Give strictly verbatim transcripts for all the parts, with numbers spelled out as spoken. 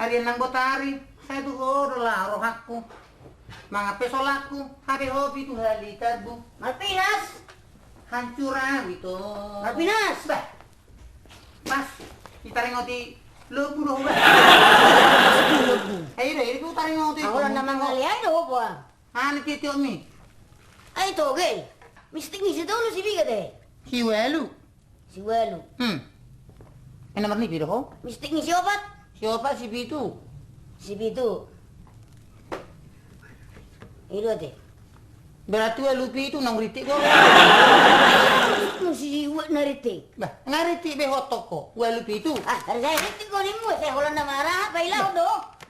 Ari nang botari, sai tu ho do laho rohangku. Mangan pe so laku, hape ho pitu hali tarbu. Marpinas! Hancur au ito. Marpinas! Bah. Pas, ditaringoti lombu do bah. Lombu. Ayo deh, itu taringoti. Aku lombu. Nang mangalehon do ho bah. Ani titiokmi. Ai togel. Mistik ni si tolu si piga te? Si ualu. Si ualu. Hmm. Ena marnipi do ho? Mistik ni si opat. Si opat, si pitu. Si pitu. I do te. Berarti ualu pitu nang rintik do. Maksudmu si ualu na rintik. Bah, nga rintik be ho toko. Ualu pitu. Ah, harga rintik ko nimu, saya holan na marah, apa ilau do?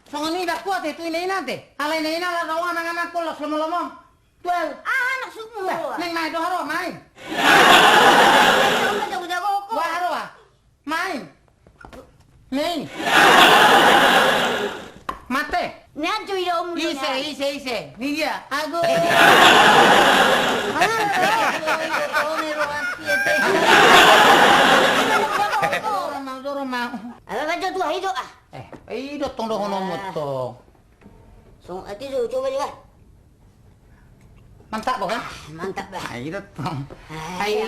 Songon i dakku ate tu ina-ina te. Alai ina-ina la kawan angan aku las lomo-lomo. Tual. Ah, anak sukmu. Bah, neng mai do haro, mai. Jago-jago ko. Wah, haro ah. Mai. Mai. Mate. Ni anjo ida omu. Ise, ise, ise. Ni dia. Ago. Doro mau, doro mau. Ala raja tua hidup ah. Eh, i do tong dohononmu tong. Song ati do coba juga. Mantap bah kan? Mantap bah. Ai do tong. Ai,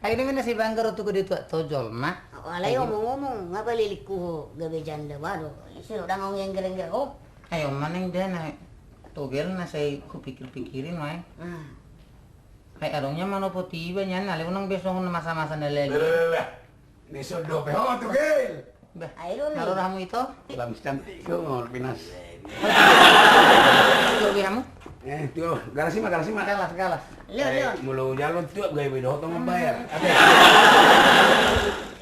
ai do mena si bangga rotu ko di tuak tojol ma. Alai omong-omong ngapa lilikku ho gabe janda baru. Isi do dang ong engger-engger ho. Ai oma neng dana togel na sai kupikir-pikirin wae. Ai adongnya manopo tiba nyan ale unang besong na masa-masa na lali. Ni so dope ho togel. Bah, ai do ni. Naro ramu ito. Lamis cantik ko ngol pinas. Tuak be hamu? Eh, tuak, galas i ma, galas i ma. Galas, galas. Leon, Leon. Molo jalo tuak gabe dohot mambayar. Ate.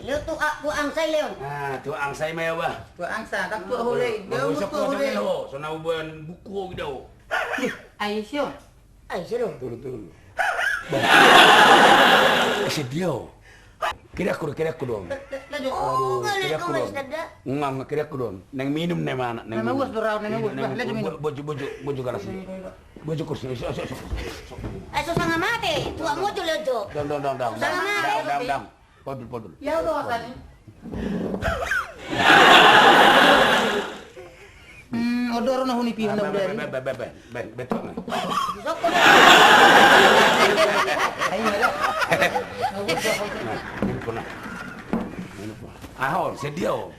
Leon tuak, tuak angsa i Leon. Ah, tuak angsa i ma ya bah. Tuak angsa, kan tuak hole. Bagus aku tuak hole. Sona uban buku ho gida ho. Ai sio. Ai sio. Turun, turun. Bah. Sedia ho. Kira aku do, kira aku do. Aduh, kira aku do. Nggak, nggak kira aku do. Neng minum neng mana, neng minum. Bojo, bojo, bojo galas. Bojo kursi. Ai so sanga mate, tuak mojo lejo. Dang, dang, dang, dang. Sanga mate. Dang, dang, dang. Podul, podul. Ya udah asal ni. Hmm, odor na huni pihan na udari. Be, be, be, be, be, be, be, be, be, be, be. Ai, ada. Nah, ini pernah. Ini pernah. Ahon, sedia ho.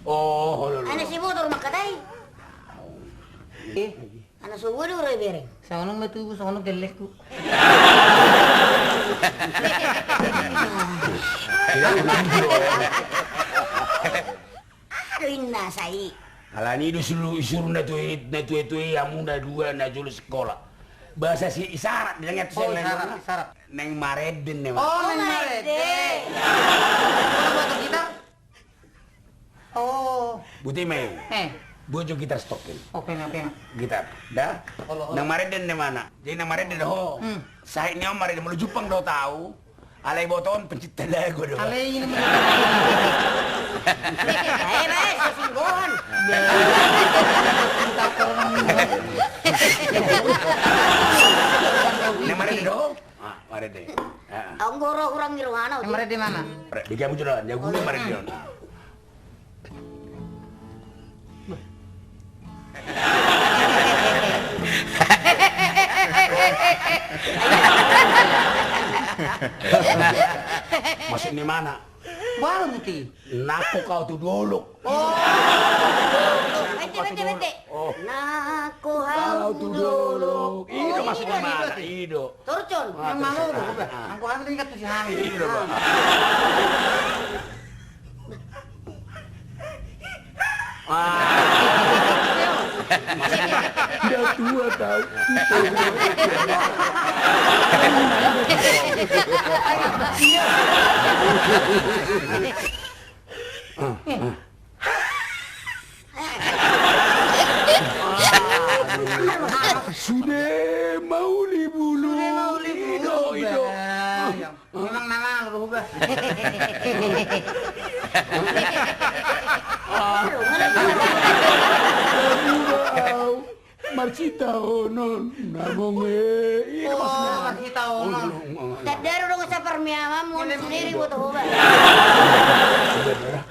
Oh, lo, lo. Ana si motor makatai. Eh. Ana so ualu ro bereng. Songon ma tubu, songon gellengku. Aduh inna sai. Alani do sulu isuru na tue, na tue-tue i hamu na dua na jolo sikola. Bahasa si isarat dengan. Oh, isarat, isarat. Neng marenden ne ma. Oh, neng marenden. Kalau buat gitar? Oh. Buti me. Eh. Bojo gitar stokin. Oh, pena, pena. Gitar. Da. Nang marenden ne mana? Jadi nang marenden ho. Sahit ni on marenden molo jumpang do tau. Alai boton pencipta lagu do. Alai ini. Eh, eh, sesungguhan. Nang marenden ho. Ah, marende. Heeh. Anggo ro hurang ni rohana. Marende mana? Di kamu jolo, jago marende. Maksud ni mana? Baru ti. Nangkok au tu dolok. Oh. Bete, bete, bete. Nangkok au tu dolok. Ido maksudna mana? Ido. Torcon. Nang mangolu. Nangkok au tu dolok. Ido. Dia tua tau. Sude mauli bulu. Sude mauli bulu. Ido, ido. Memang nama lu rubah. Marsitaonon, namong e. Iya, maksudnya. Marsitaonon. Tadaro dong sapar miamam, sendiri buat hoba.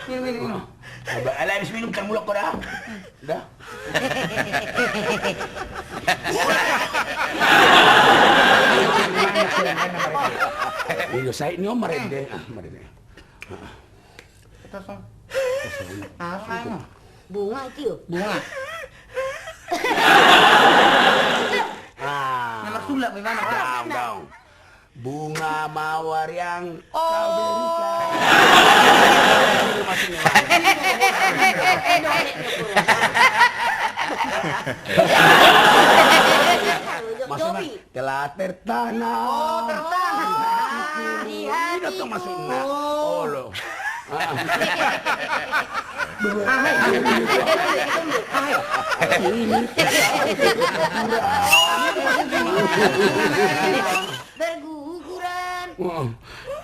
Minum, minum, minum. Coba, ala habis minum, tar mulak ho da. Da. Iyo, sai ni on marende. Ah, marende. Bunga itu. Bunga. Ah. Nomor sulap gimana? Daong, daong. Bunga mawar yang kau berikan. Maksudnya, telah tertanam. Oh, tertanam. Di hatiku. Ini tuh maksudnya. Oh, lo. Berguguran.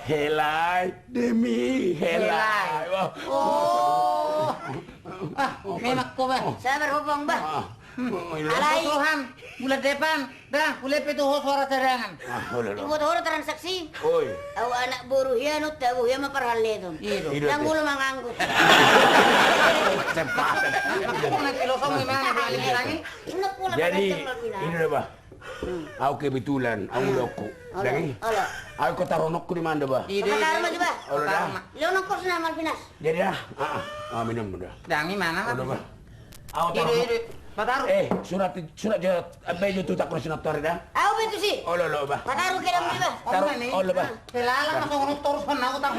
Helai demi helai. Oh. Ah, memang ko, bah. Sabar ho, bah. Alai. Tuhan, bulan depan. Da, hulepe tu ho suara cadangan. Ah, olo, olo. Dibuat ho do transaksi. Oi. Au anak boru hian, tabu hian ma parhalleton. Iyo. Ndang olo manganggur. Sempat. Aku na filosofi mana balik lagi. Jadi, ini da, bah. Au kebetulan, au dohononku. Olo. Au kota ronokku di mana, bah? Olo da. Olo da. Jadi da. Ah, minum da. Dangi mana, bah? Olo, bah. Au taruh. Ide, ide. Pataru. Eh, surat, surat jo, ampe jo tu takro sinantoari da. Au be tusi. Olo, olo, bah. Pataru ke dang di, bah. Taruh, olo, bah. Pelala masuk nonton terus pernah utang.